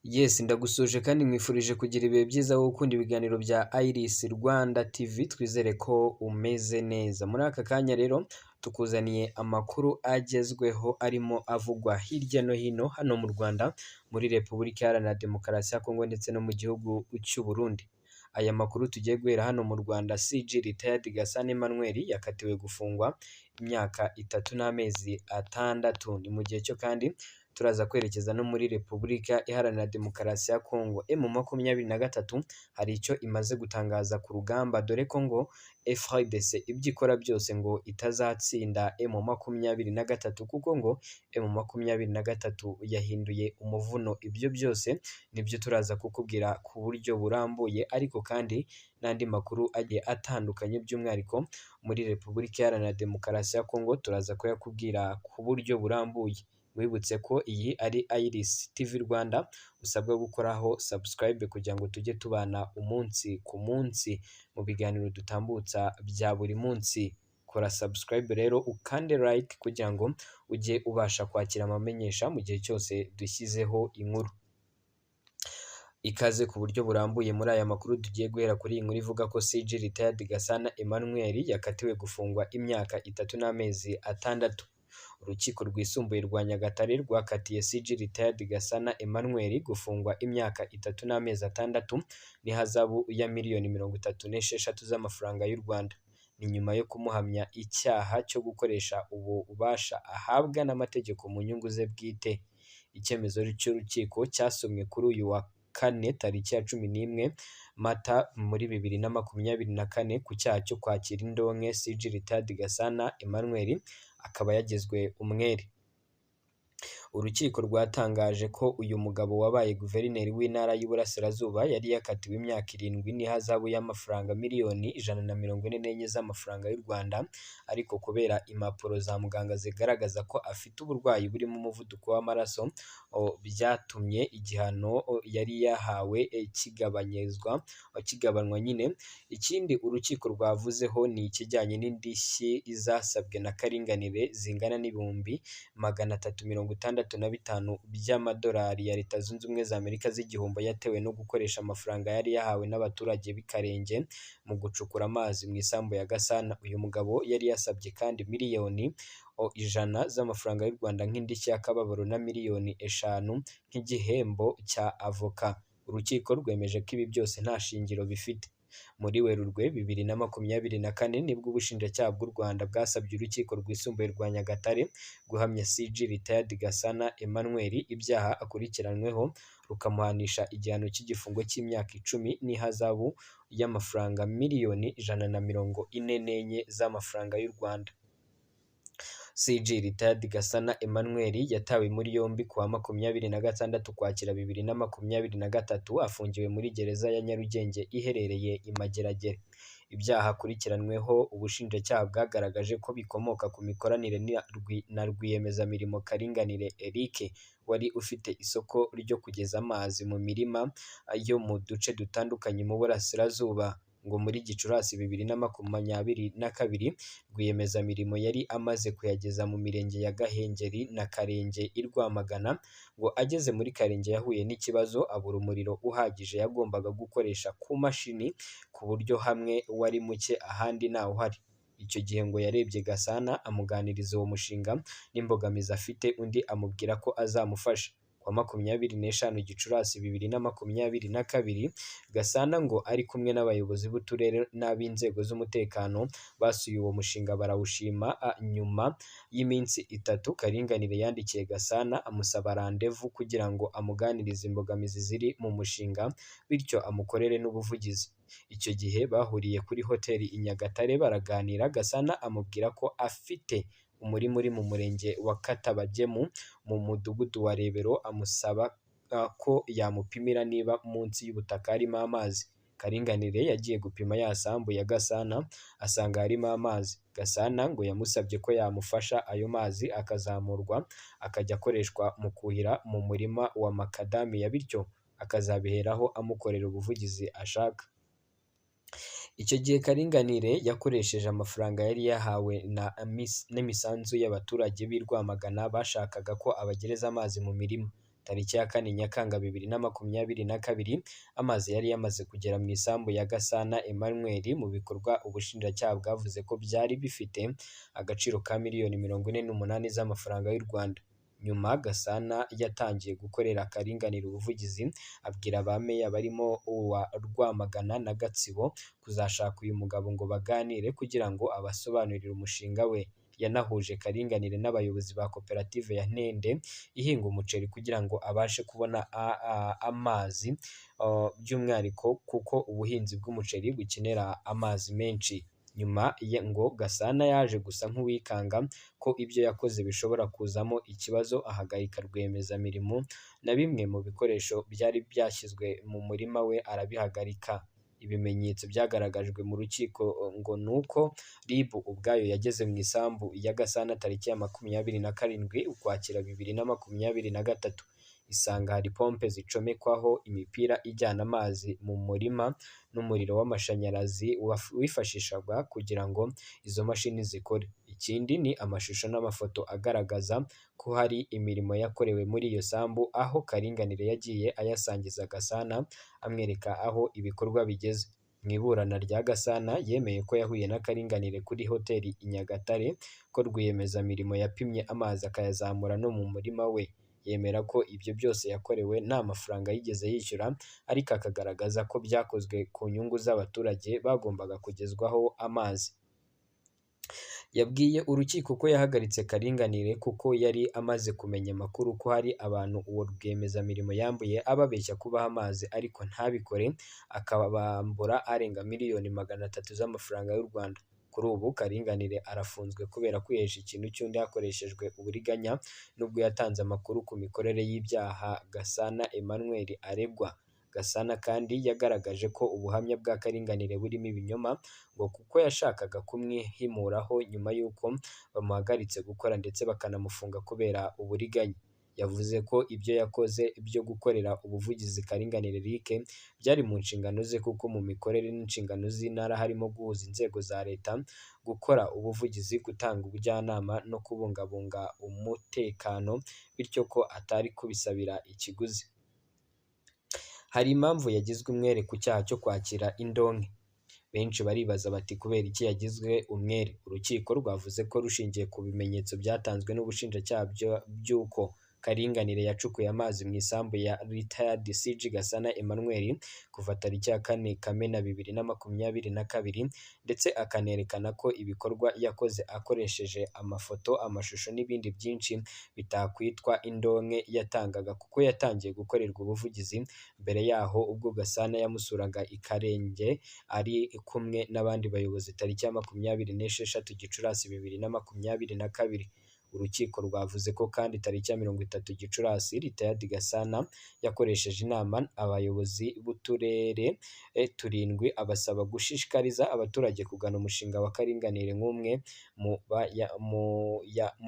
Yes, ndagusuhuje kandi nkwifurije kugira ibihe byiza wowe ukunda ibiganiro bya Iris Rwanda TV. Twizere ko umeze neza. Muri aka kanya rero tukuzaniye amakuru agezweho arimo avugwa hirya no hino hano mu Rwanda, muri Repubulika Iharanira Demokarasi ya Kongo ndetse no mu gihugu cy'u Burundi. Aya makuru tugiye guhera hano mu Rwanda. CG Retired Gasana Emmanuel yakatiwe gufungwa imyaka 3 n'amezi 6. Ni mu gihe cyo kandi turaza kwerekeza no muri Repubulika Iharanira Demokarasi ya Kongo. M23 hari icyo imaze gutangaza ku rugamba, dore ko ngo FARDC ibyo ikora byose ngo itazatsinda M23, kuko ngo M23 yahinduye umuvuno. Ibyo byose nibyo turaza kukubwira ku buryo burambuye, ariko kandi n'andi makuru agiye atandukanye, by'umwihariko muri Repubulika Iharanira Demokarasi ya Kongo, turaza kuyakubwira ku buryo burambuye. Wibutse ko iyi ari Iris TV Rwanda, usabwa gukoraho subscribe kugira ngo tujye tubana umunsi ku munsi mu biganiro dutambutsa bya buri munsi. Kora subscribe rero, ukande like kugira ngo ujye ubasha kwakira amamenyesha mu gihe cyose dushyizeho inkuru. Ikaze ku buryo burambuye muri aya makuru. Tugiye guhera kuri iyi nkuru ivuga ko CG Retired Gasana Emmanuel yakatiwe gufungwa imyaka 3 n'amezi 6. Urukiko Rwisumbuye rwa Nyagatare rwakatiye CG Retired Gasana Emmanuel gufungwa imyaka 3 n'amezi 6 n'ihazabu ya miliyoni 36 z'amafaranga y'u Rwanda. Ni nyuma yo kumuhamya icyaha cyo gukoresha ububasha ahabwa n'amategeko mu nyungu ze bwite. Icyemezo cy'urukiko cyasomwe kuri uyu wa kane, tariki ya 11 Mata muri 2024, ku cyaha cyo kwakira indonke. CG Retired Gasana Emmanuel akaba yagizwe umwere. Urukiko rwatangaje ko uyu mugabo wabaye Guverineri w'Intara y'Iburasirazuba yari yakatiwe imyaka 7 n'ihazabu y'amafaranga miliyoni 144 z'amafaranga y'u Rwanda, ariko kubera impapuro za muganga zigaragaza ko afite uburwayi burimo umuvuduko w'amaraso, byatumye igihano yari yahawe kigabanyizwa, kigabanywa nyine. Ikindi urukiko rwavuzeho ni ikijyanye n'indishyi zasabwe na Karinganire zingana n'365,000 by'amadolari ya Leta Zunze Ubumwe za Amerika z'igihombo yatewe no gukoresha amafaranga yari yahawe n'abaturage b'i Karenge mu gucukura amazi mu isambu ya Gasana. Uyu mugabo yari yasabye kandi miliyoni 100 z'amafaranga y'u Rwanda nk'indishyi y'akababaro na miliyoni 5 nk'igihembo cya avoka. Urukiko rwemeje ko ibi byose nta shingiro bifite. Muri Werurwe 2024 nibwo Ubushinjacyaha bw'u Rwanda bwasabye Urukiko Rwisumbuye rwa Nyagatare guhamya CG Retired Gasana Emmanuel ibyaha akurikiranyweho, rukamuhanisha igihano cy'igifungo cy'imyaka 10 n'ihazabu y'amafaranga miliyoni 144 z'amafaranga y'u Rwanda. CG Retired Gasana Emmanuel yatawe muri yombi ku wa 26 Ukwakira 2023, afungiwe muri gereza ya Nyarugenge iherereye i Mageragere. Ibyaha akurikiranweho ubushinjacyaha bwagaragaje ko bikomoka ku mikoranire na rwiyemezamirimo Karinganire Eric, wari ufite isoko ryo kugeza amazi mu mirima yo mu duce dutandukanye mu Burasirazuba. Ngo muri Gicurasi 2022 rwiyemezamirimo yari amaze kuyageza mu mirenge ya Gahengeri na Karenge i Rwamagana. Ngo ageze muri Karenge yahuye n'ikibazo, abura umuriro uhagije yagombaga gukoresha ku mashini, ku buryo hamwe wari muke ahandi ntawuhari. Icyo gihe ngo yarebye Gasana, amuganiriza uwo mushinga n'imbogamizi afite, undi amubwira ko azamufasha. Ku wa 25 Gicurasi 2022, Gasana ngo ari kumwe n'abayobozi b'uturere n'ab'inzego z'umutekano basuye uwo mushinga, barawushima. Nyuma y'iminsi 3 Karinganire yandikiye Gasana amusaba randevu kugira ngo amuganirize imbogamizi ziri mu mushinga, bityo amukorere n'ubuvugizi. Icyo gihe bahuriye kuri hoteli i Nyagatare, baraganira. Gasana amubwira ko afite umurima uri mu murenge wa Katabagemu mu mudugudu wa Rebero, amusaba ko yamupimira niba munsi y'ubutaka harimo amazi. Karinganire yagiye gupima ya sambu ya Gasana, asanga harimo amazi. Gasana ngo yamusabye ko yamufasha ayo mazi akazamurwa, akajya akoreshwa mu kuhira mu murima wa makadamiya, bityo akazabiheraho amukorera ubuvugizi ashaka. Icyo gihe Karinganire yakoresheje amafaranga yari yahawe n'imisanzu y'abaturage b'i Rwamagana bashakaga ko abagereza amazi mu mirima. Tariki ya 4 Nyakanga 2022, amazi yari yamaze kugera mu isambu ya Gasana Emmanuel mu bikorwa ubushinjacyaha bwavuze ko byari bifite agaciro ka miliyoni 48 z'amafaranga y'u Rwanda. Nyuma Gasana yatangiye gukorera Karinganire ubuvugizi, abwira ba meya barimo uwa Rwamagana na Gatsibo kuzashaka uyu mugabo ngo baganire kugira ngo abasobanurire umushinga we. Yanahuje Karinganire n'abayobozi ba koperative ya Ntende ihinga umuceri kugira ngo abashe kubona amazi, by'umwihariko kuko ubuhinzi bw'umuceri bukenera amazi menshi. Nyuma ngo Gasana yaje gusa nk'uwikanga ko ibyo yakoze bishobora kuzamo ikibazo, ahagarika rwiyemezamirimo na bimwe mu bikoresho byari byashyizwe mu murima we arabihagarika. Ibimenyetso byagaragajwe mu rukiko ngo ni uko RIB ubwayo yageze mu isambu ya Gasana tariki ya 27 Ukwakira 2023, isanga hari pompe zicomekwaho imipira ijyana amazi mu murima n'umuriro w'amashanyarazi wifashishwaga kugira ngo izo mashini zikore. Ikindi ni amashusho n'amafoto agaragaza ko hari imirimo yakorewe muri iyo sambu, aho Karinganire yagiye ayasangiza Gasana amwereka aho ibikorwa bigeze. Mu iburana rya Gasana yemeye ko yahuye na Karinganire kuri hoteli i Nyagatare, ko rwiyemezamirimo yapimye amazi akayazamura no mu murima we. Yemera ko ibyo byose yakorewe nta mafaranga yigeze yishyura, ariko akagaragaza ko byakozwe ku nyungu z'abaturage bagombaga kugezwaho amazi. Yabwiye urukiko ko yahagaritse Karinganire kuko yari amaze kumenya amakuru ko hari abantu uwo rwiyemezamirimo yambuye ababeshya kubaha amazi ariko ntabikore, akabambura arenga miliyoni 300 z'amafaranga y'u Rwanda. Kuri ubu Karinganire arafunzwe kubera kwihesha ikintu cy'undi hakoreshejwe uburiganya, nubwo yatanze amakuru ku mikorere y'ibyaha Gasana Emmanuel aregwa. Gasana kandi yagaragaje ko ubuhamya bwa Karinganire burimo ibinyoma, ngo kuko yashakaga kumwihimuraho nyuma y'uko bamuhagaritse gukora ndetse bakanamufunga kubera uburiganya. Yavuze ko ibyo yakoze byo gukorera ubuvugizi Karinganire Eric byari mu nshingano ze, kuko mu mikorere n'inshingano z'intara harimo guhuza inzego za leta, gukora ubuvugizi, gutanga ubujyanama no kubungabunga umutekano, bityo ko atari kubisabira ikiguzi. Hari impamvu yagizwe umwere ku cyaha cyo kwakira indonke. Benshi baribaza bati kubera iki yagizwe umwere? Urukiko rwavuze ko rushingiye ku bimenyetso byatanzwe n'ubushinjacyaha by'uko Karinganire yacukuye amazi mu isambu ya Retired CG Gasana Emmanuel kuva tariki ya 4 Kamena 2022, ndetse akanerekana ko ibikorwa yakoze akoresheje amafoto, amashusho n'ibindi byinshi bitakwitwa indonke yatangaga, kuko yatangiye gukorerwa ubuvugizi mbere yaho ubwo Gasana yamusuraga i Karenge ari kumwe n'abandi bayobozi tariki ya 26 Gicurasi 2022. Urukiko rwavuze ko kandi tariki ya 30 Gicurasi Retired Gasana yakoresheje inama abayobozi b'uturere 7 abasaba gushishikariza abaturage kugana umushinga wa Karinganire nk'umwe mu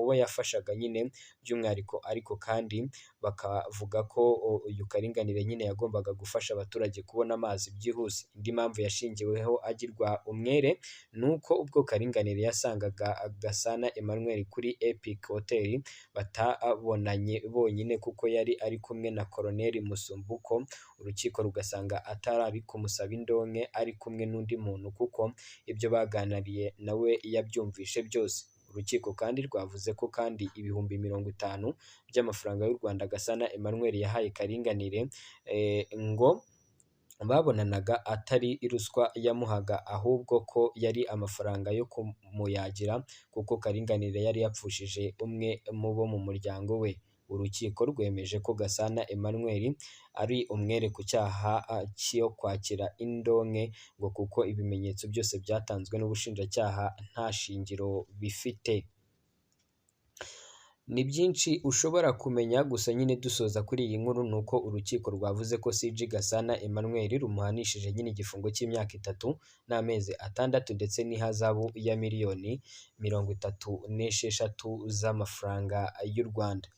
bo yafashaga nyine by'umwihariko, ariko kandi bakavuga ko uyu Karinganire nyine yagombaga gufasha abaturage kubona amazi byihuse. Indi mpamvu yashingiweho agirwa umwere ni uko ubwo Karinganire yasangaga Gasana Emmanuel kuri Epic Hotel batabonanye bonyine kuko yari ari kumwe na Colonel Musumbuko, urukiko rugasanga atari kumusaba indonke ari kumwe n'undi muntu kuko ibyo baganiriye nawe yabyumvishe byose. Urukiko kandi rwavuze ko kandi ibihumbi 50 by'amafaranga y'u Rwanda Gasana Emmanuel yahaye Karinganire ngo babonanaga atari ruswa yamuhaga, ahubwo ko yari amafaranga yo kumuyagira kuko Karinganire yari yapfushije umwe mu bo mu muryango we. Urukiko rwemeje ko Gasana Emmanuel ari umwere ku cyaha cyo kwakira indonke, ngo kuko ibimenyetso byose byatanzwe n'ubushinjacyaha nta shingiro bifite. Ni byinshi ushobora kumenya, gusa nyine dusoza kuri iyi nkuru ni uko urukiko rwavuze ko CG Gasana Emmanuel rumuhanishije nyine igifungo cy'imyaka 3 n'amezi 6 ndetse n'ihazabu ya miliyoni 36 z'amafaranga y'u Rwanda.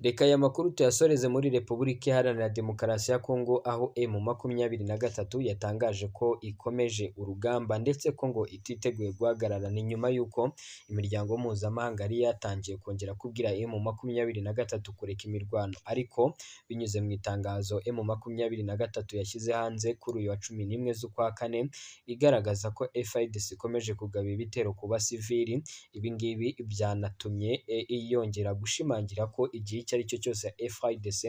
Reka aya makuru tuyasoreze muri Repubulika Iharanira Demokarasi ya Kongo, aho M23 yatangaje ko ikomeje urugamba ndetse ko ngo ititeguye guhagarara. Ni nyuma y'uko imiryango mpuzamahanga yari yatangiye kongera kubwira M23 kureka imirwano, ariko binyuze mu itangazo M23 yashyize hanze kuri uyu wa 11 z'ukwa kane, igaragaza ko FARDC ikomeje kugaba ibitero ku basivili. Ibi ngibi byanatumye yongera gushimangira ko igihe icyo ari cyo cyose FARDC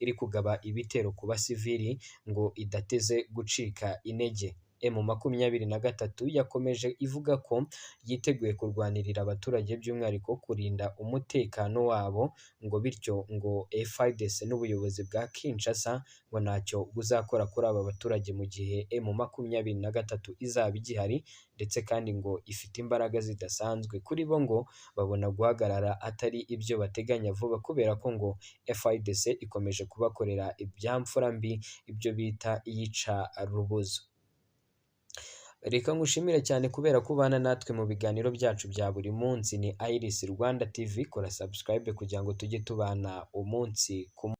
iri kugaba ibitero ku basivili ngo idateze gucika intege. M23 yakomeje ivuga ko yiteguye kurwanirira abaturage, by'umwihariko kurinda umutekano wabo, ngo bityo ngo FARDC n'ubuyobozi bwa Kinshasa ngo ntacyo buzakora kuri aba baturage mu gihe M23 izaba igihari, ndetse kandi ngo ifite imbaraga zidasanzwe. Kuri bo ngo babona guhagarara atari ibyo bateganya vuba, kubera ko ngo FARDC ikomeje kubakorera ibyamfura mbi, ibyo bita iyica rubozo. Reka ngushimire cyane kubera ko ubana natwe mu biganiro byacu bya buri munsi. Ni Iris Rwanda TV, kora subscribe kugira ngo tujye tubana umunsi ku munsi.